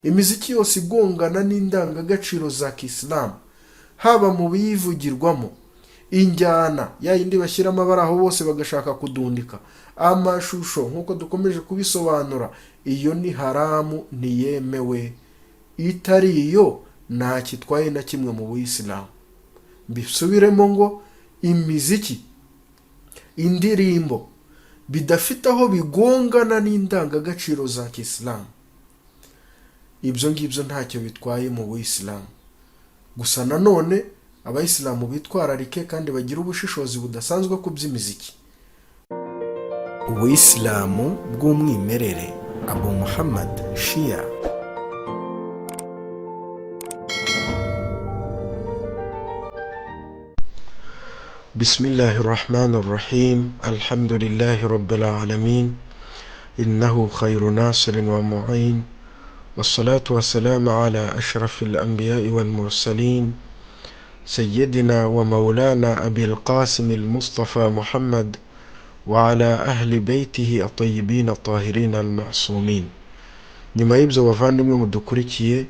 Imiziki yose igongana n'indangagaciro za kisilamu, haba mu biyivugirwamo, injyana ya yindi bashyiramo abari aho bose bagashaka kudundika, amashusho nk'uko dukomeje kubisobanura, iyo ni haramu, ntiyemewe. Itari iyo ntacyo itwaye na kimwe mu buyisilamu. Mbisubiremo ngo imiziki, indirimbo bidafite aho bigongana n'indangagaciro za kisilamu, ibyo ngibyo ntacyo bitwaye mu buyisilamu. Gusa nanone abayisilamu bitwararike kandi bagire ubushishozi budasanzwe ku by'imiziki. Ubuyisilamu bw'umwimerere, Abu Muhammad Shia. بسم الله الرحمن الرحيم، الحمد لله رب العالمين، إنه خير ناصر ومعين، والصلاة والسلام على أشرف الأنبياء والمرسلين، سيدنا ومولانا أبي القاسم المصطفى محمد وعلى أهل بيته الطيبين الطاهرين المعصومين. Nyuma y'ibyo, bavandimwe mudukurikiye,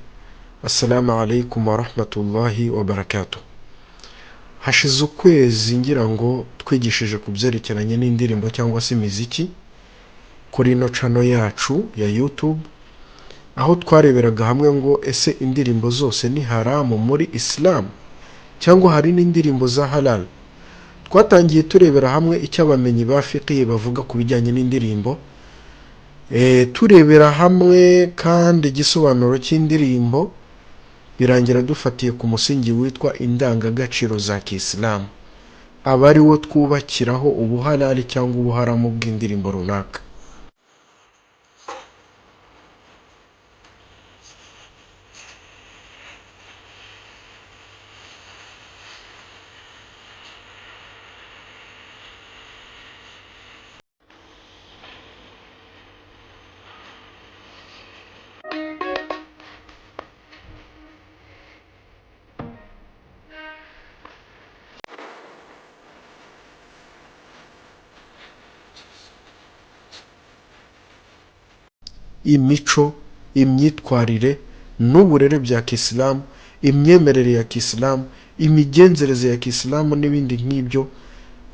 السلام عليكم ورحمة الله وبركاته. Hashize ukwezi ngira ngo twigishije ku byerekeranye n'indirimbo cyangwa se imiziki kuri ino channel yacu ya YouTube, aho twareberaga hamwe ngo ese indirimbo zose ni haramu muri Isilamu cyangwa hari n'indirimbo za halal? Twatangiye turebera hamwe icyo abamenyi ba fiqh bavuga ku bijyanye n'indirimbo, turebera hamwe kandi igisobanuro cy'indirimbo, birangira dufatiye ku musingi witwa indangagaciro za kisilamu, aba ari wo twubakiraho ubuhalali cyangwa ubuharamu bw'indirimbo runaka. Imico, imyitwarire n'uburere bya kisilamu, imyemerere ya kisilamu, imigenzereze ya kisilamu n'ibindi nk'ibyo,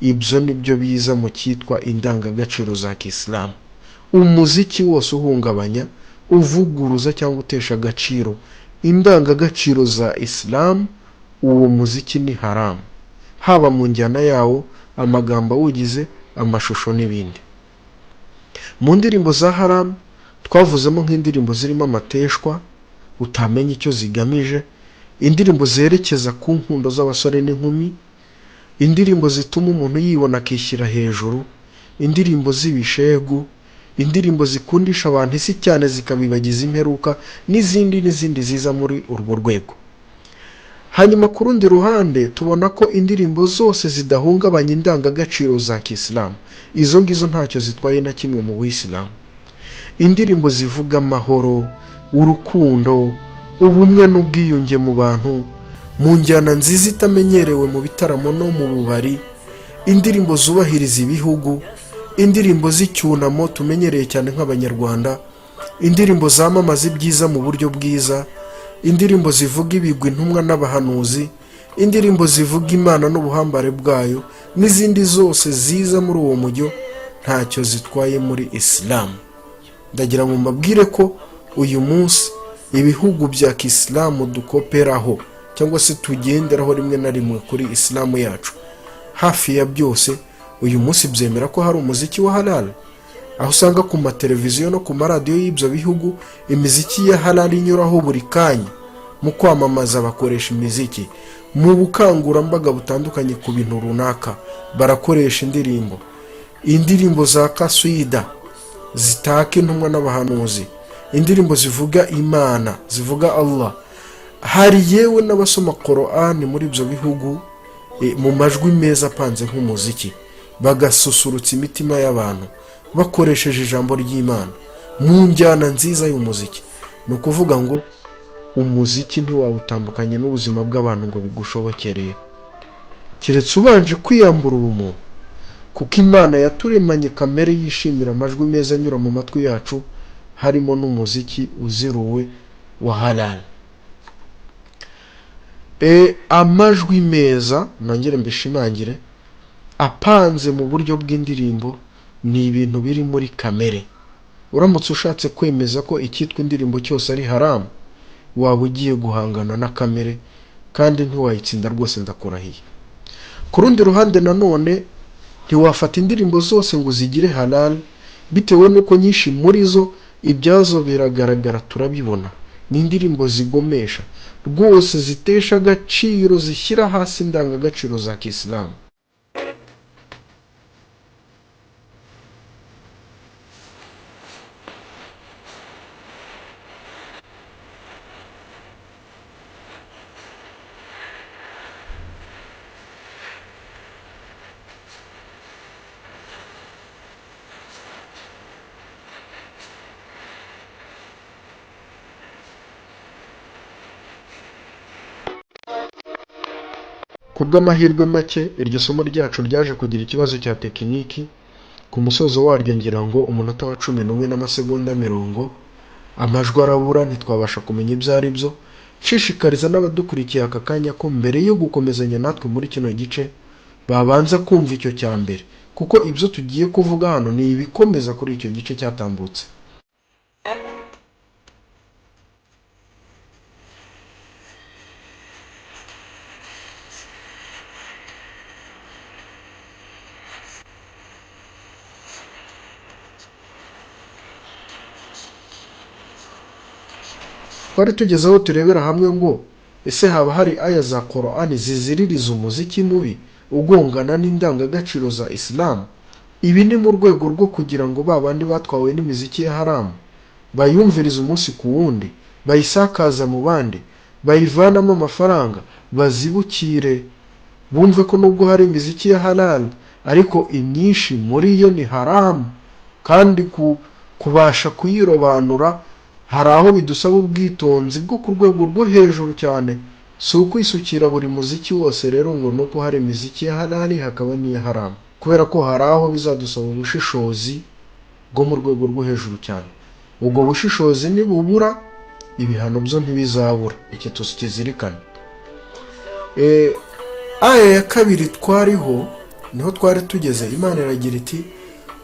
ibyo ni byo biza mu cyitwa indangagaciro za kisilamu. Umuziki wose uhungabanya, uvuguruza cyangwa utesha agaciro indangagaciro za Isilamu, uwo muziki ni haramu, haba mu njyana yawo, amagambo awugize, amashusho n'ibindi. Mu ndirimbo za haramu twavuzemo nk'indirimbo zirimo amateshwa utamenya icyo zigamije, indirimbo zerekeza ku nkundo z'abasore n'inkumi, indirimbo zituma umuntu yibona akishyira hejuru, indirimbo z'ibishegu, indirimbo zikundisha abantu isi cyane zikabibagiza imperuka, n'izindi n'izindi ziza muri urwo rwego. Hanyuma ku rundi ruhande tubona ko indirimbo zose zidahungabanya indangagaciro za kisilamu, izo ngizo ntacyo zitwaye na kimwe mu buyisilamu. Indirimbo zivuga amahoro, urukundo, ubumwe n'ubwiyunge mu bantu, mu njyana nziza itamenyerewe mu bitaramo no mu bubari, indirimbo zubahiriza ibihugu, indirimbo z'icyunamo tumenyereye cyane nk'Abanyarwanda, indirimbo zamamaza ibyiza mu buryo bwiza, indirimbo zivuga ibigwi intumwa n'abahanuzi, indirimbo zivuga Imana n'ubuhambare bwayo, n'izindi zose ziza muri uwo mujyo, ntacyo zitwaye muri Isilamu. Ndagira ngo mbabwire ko uyu munsi ibihugu bya kisilamu dukoperaho cyangwa se tugenderaho rimwe na rimwe kuri Isilamu yacu, hafi ya byose uyu munsi byemera ko hari umuziki wa halal, aho usanga ku mateleviziyo no ku maradiyo y'ibyo bihugu imiziki ya halal inyuraho buri kanya. Mu kwamamaza bakoresha imiziki, mu bukangurambaga butandukanye ku bintu runaka barakoresha indirimbo, indirimbo za kaswida zitaka intumwa n'abahanuzi, indirimbo zivuga Imana, zivuga Allah. Hari yewe n'abasoma Korani muri ibyo bihugu mu majwi meza apanze nk'umuziki, bagasusurutsa imitima y'abantu bakoresheje ijambo ry'Imana mu njyana nziza y'umuziki. Ni ukuvuga ngo umuziki ntiwawutandukanye n'ubuzima bw'abantu ngo bigushobokere, keretse ubanje kwiyambura ubumuntu, kuko Imana yaturemanye kamere yishimira amajwi meza anyura mu matwi yacu, harimo n'umuziki uziruwe. wa halal. Amajwi meza, nongere mbishimangire, apanze mu buryo bw'indirimbo ni ibintu biri muri kamere. Uramutse ushatse kwemeza ko icyitwa indirimbo cyose ari haramu, waba ugiye guhangana na kamere kandi ntiwayitsinda rwose, ndakurahiye. Ku rundi ruhande nanone, ntiwafata indirimbo zose ngo uzigire halal, bitewe n'uko nyinshi muri zo ibyazo biragaragara, turabibona. Ni indirimbo zigomesha rwose, zitesha agaciro, zishyira hasi indangagaciro za kisilamu. Ku bw'amahirwe make, iryo somo ryacu ryaje kugira ikibazo cya tekiniki. Ku musozo waryo, ngira ngo umunota wa 11 n'amasegonda 40, amajwi arabura, ntitwabasha kumenya ibyo ari byo. Nshishikariza n'abadukurikiye aka kanya ko mbere yo gukomezanya natwe muri kino gice babanza kumva icyo cya mbere, kuko ibyo tugiye kuvuga hano ni ibikomeza kuri icyo gice cyatambutse. Twari tugeze aho turebera hamwe ngo ese haba hari aya za Korani ziziririza umuziki mubi ugongana n'indangagaciro za Isilamu? Ibi ni mu rwego rwo kugira ngo ba bandi batwawe n'imiziki ya haramu, bayumviriza umunsi ku wundi, bayisakaza mu bandi, bayivanamo amafaranga, bazibukire, bumve ko nubwo hari imiziki ya halal, ariko imyinshi muri yo ni haramu, kandi kubasha kuyirobanura hari aho bidusaba ubwitonzi bwo ku rwego rwo hejuru cyane. Si ukwisukira buri muziki wose rero ngo ni uko hari imiziki ya halali hakaba n'iya haramu, kubera ko hari aho bizadusaba ubushishozi bwo mu rwego rwo hejuru cyane. Ubwo bushishozi nibubura, ibihano byo ntibizabura, iki tukizirikane. Aya ya kabiri twariho, niho twari tugeze. Imana iragira iti: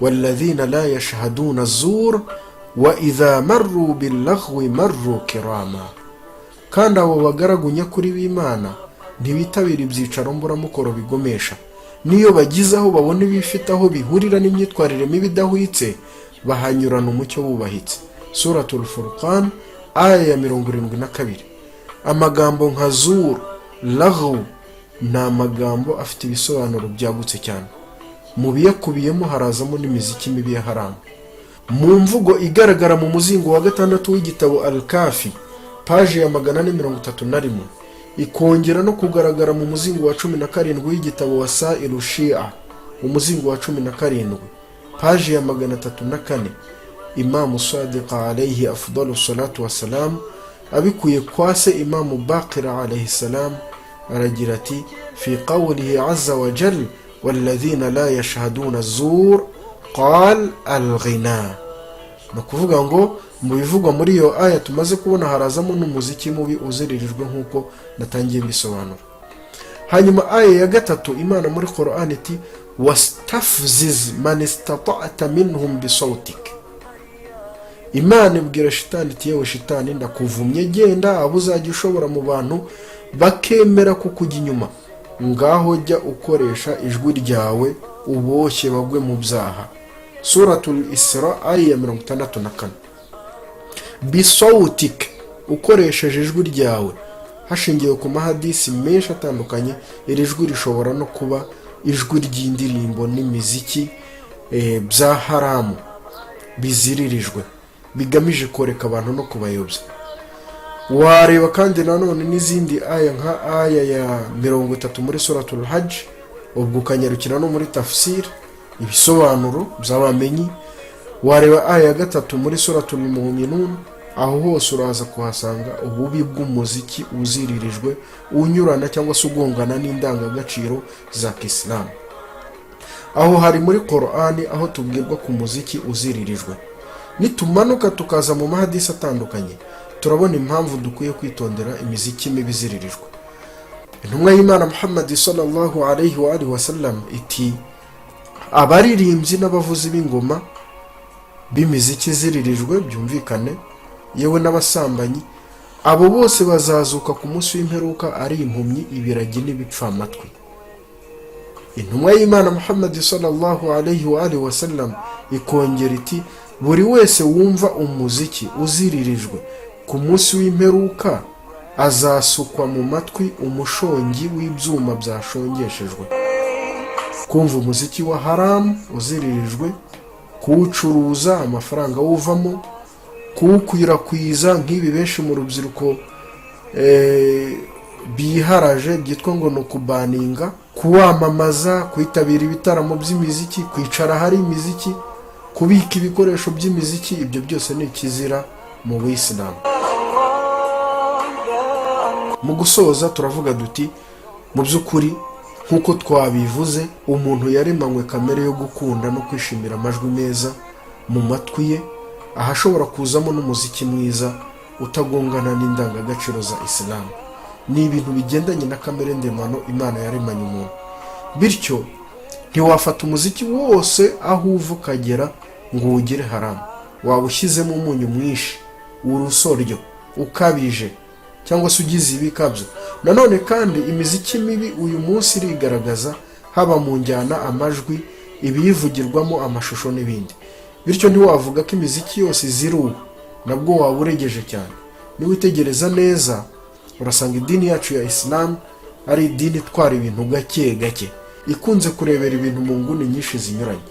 "Walladhina la yashhaduna zur wa idha marru billaghwi marru kirama." Kandi abo bagaragu nyakuri b'Imana ntibitabira ibyicaro mburamukoro bigomesha. N'iyo bagize aho babona ibifite aho bihurira n'imyitwarire mibi idahwitse, bahanyurana umucyo wubahitse. Suratul Furqan, aya ya 72. Amagambo nka zur, laghu, ni amagambo afite ibisobanuro byagutse cyane. Mu biyakubiyemo harazamo n'imiziki mibi ya haramu. Mu mvugo igaragara mu muzingo wa gatandatu w'igitabo Al Kafi, paji ya 431, ikongera no kugaragara mu muzingo wa 17 w'igitabo wa Sailu Shia, umuzingo wa 17, paji ya 304, Imamu Sadiqa alayhi afdalu salatu wassalam, abikuye kwa se Imamu Bakira alayhi salam, aragira ati: "Fi qawlihi azza wa jal walladhina la yashhaduna zur qal alghina." Ni ukuvuga ngo mu bivugwa muri iyo aya tumaze kubona harazamo n'umuziki mubi uziririjwe, nk'uko natangiye mbisobanura. Hanyuma aya ya gatatu, Imana muri Qur'an iti: "Wastafziz man istata'ta minhum bisawtik." Imana ibwira Shitani iti: "Yewe Shitani, ndakuvumye, genda, abo uzajya ushobora mu bantu bakemera kukujya inyuma, ngaho jya ukoresha ijwi ryawe uboshye bagwe mu byaha." Suratul Isra, aya ya 64. Bisawutik, ukoresheje ijwi ryawe. Hashingiwe ku mahadisi menshi atandukanye, iri jwi rishobora no kuba ijwi ry'indirimbo n'imiziki bya haramu biziririjwe, bigamije koreka abantu no kubayobya. Wareba kandi nanone n'izindi aya nka aya ya 30 muri Suratul Hajj, ubwo ukanyarukira no muri tafsir, ibisobanuro by'abamenyi. Wareba aya ya 3 muri Suratul Muminun. Aho hose uraza kuhasanga ububi bw'umuziki uziririjwe, unyurana cyangwa se ugongana n'indangagaciro za kisilamu. Aho hari muri Korani, aho tubwirwa ku muziki uziririjwe. Nitumanuka tukaza mu mahadisi atandukanye, Turabona impamvu dukwiye kwitondera imiziki mibi iziririjwe. Intumwa y'Imana Muhammad sallallahu alayhi wa alihi wasallam iti: "Abaririmbyi n'abavuzi b'ingoma b'imiziki iziririjwe, byumvikane, yewe n'abasambanyi, abo bose bazazuka ku munsi w'imperuka ari impumyi, ibiragi n'ibipfamatwi." Intumwa y'Imana Muhammad sallallahu alayhi wa alihi wasallam ikongera iti: "Buri wese wumva umuziki uziririjwe, ku munsi w'imperuka azasukwa mu matwi umushongi w'ibyuma byashongeshejwe." Kumva umuziki wa haramu uziririjwe, kuwucuruza amafaranga awuvamo, kuwukwirakwiza nk'ibi benshi mu rubyiruko biharaje byitwa ngo ni ukubaninga, kuwamamaza, kwitabira ibitaramo by'imiziki, kwicara ahari imiziki, kubika ibikoresho by'imiziki, ibyo byose ni ikizira mu buyisilamu. Mu gusoza turavuga duti: mu by'ukuri, nk'uko twabivuze, umuntu yaremanywe kamere yo gukunda no kwishimira amajwi meza mu matwi ye, ahashobora kuzamo n'umuziki mwiza utagongana n'indangagaciro za Isilamu. Ni ibintu bigendanye na kamere ndemano Imana yaremanye umuntu. Bityo ntiwafata umuziki wose aho uva ukagera ngo uwugire haramu. Waba ushyizemo umunyu mwinshi, urusoryo ukabije, cyangwa se ugize ibikabyo. Nanone kandi imiziki mibi uyu munsi irigaragaza, haba mu njyana, amajwi, ibiyivugirwamo, amashusho n'ibindi. Bityo ntiwavuga ko imiziki yose izira ubu, nabwo waba uregeje cyane. Niwitegereza neza, urasanga idini yacu ya Isilamu ari idini itwara ibintu gake gake, ikunze kurebera ibintu mu nguni nyinshi zinyuranye,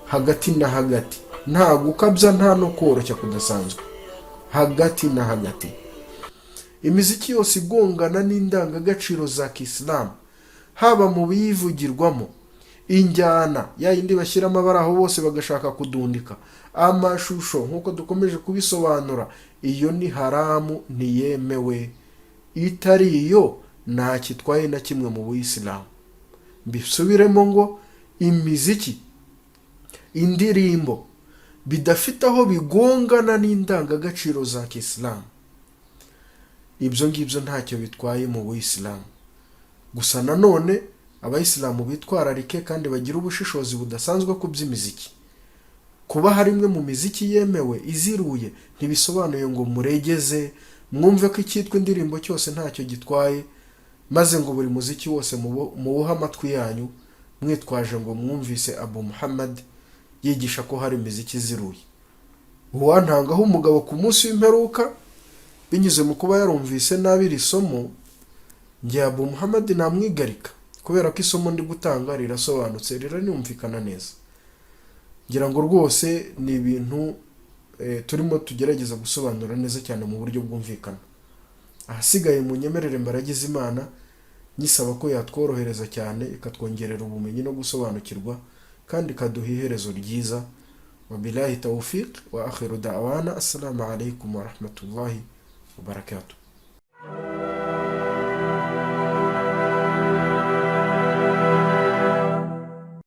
hagati na hagati, nta gukabya, nta no koroshya kudasanzwe, hagati na hagati. Imiziki yose igongana n'indangagaciro za kisilamu, haba mu biyivugirwamo, injyana ya yindi bashyiramo abari aho bose bagashaka kudundika, amashusho, nk'uko dukomeje kubisobanura, iyo ni haramu, ntiyemewe. Itari iyo ntacyo itwaye na kimwe mu buyisilamu. Mbisubiremo ngo imiziki, indirimbo bidafite aho bigongana n'indangagaciro za kisilamu, ibyo ngibyo ntacyo bitwaye mu buyisilamu. Gusa nanone abayisilamu bitwararike kandi bagire ubushishozi budasanzwe ku by'imiziki. Kuba hari imwe mu miziki yemewe iziruye ntibisobanuye ngo muregeze, mwumve ko icyitwa indirimbo cyose ntacyo gitwaye, maze ngo buri muziki wose muwuhe amatwi yanyu, mwitwaje ngo mwumvise Abu Muhammad yigisha ko hari imiziki iziruye. Uwantangaho umugabo ku munsi w'imperuka binyuze mu kuba yarumvise nabi iri somo, njye Abu Muhammad namwigarika, kubera ko isomo ndi gutanga rirasobanutse, riranumvikana neza. Ngira ngo rwose ni ibintu turimo tugerageza gusobanura neza cyane mu buryo bwumvikana. Ahasigaye mu nyemerere mbaragize Imana, nyisaba ko yatworohereza cyane, ikatwongerera ubumenyi no gusobanukirwa, kandi ikaduha iherezo ryiza. Wabillahi tawfiq wa akhiru da'wana, assalamu alaikum wa rahmatullahi wa barakatuh.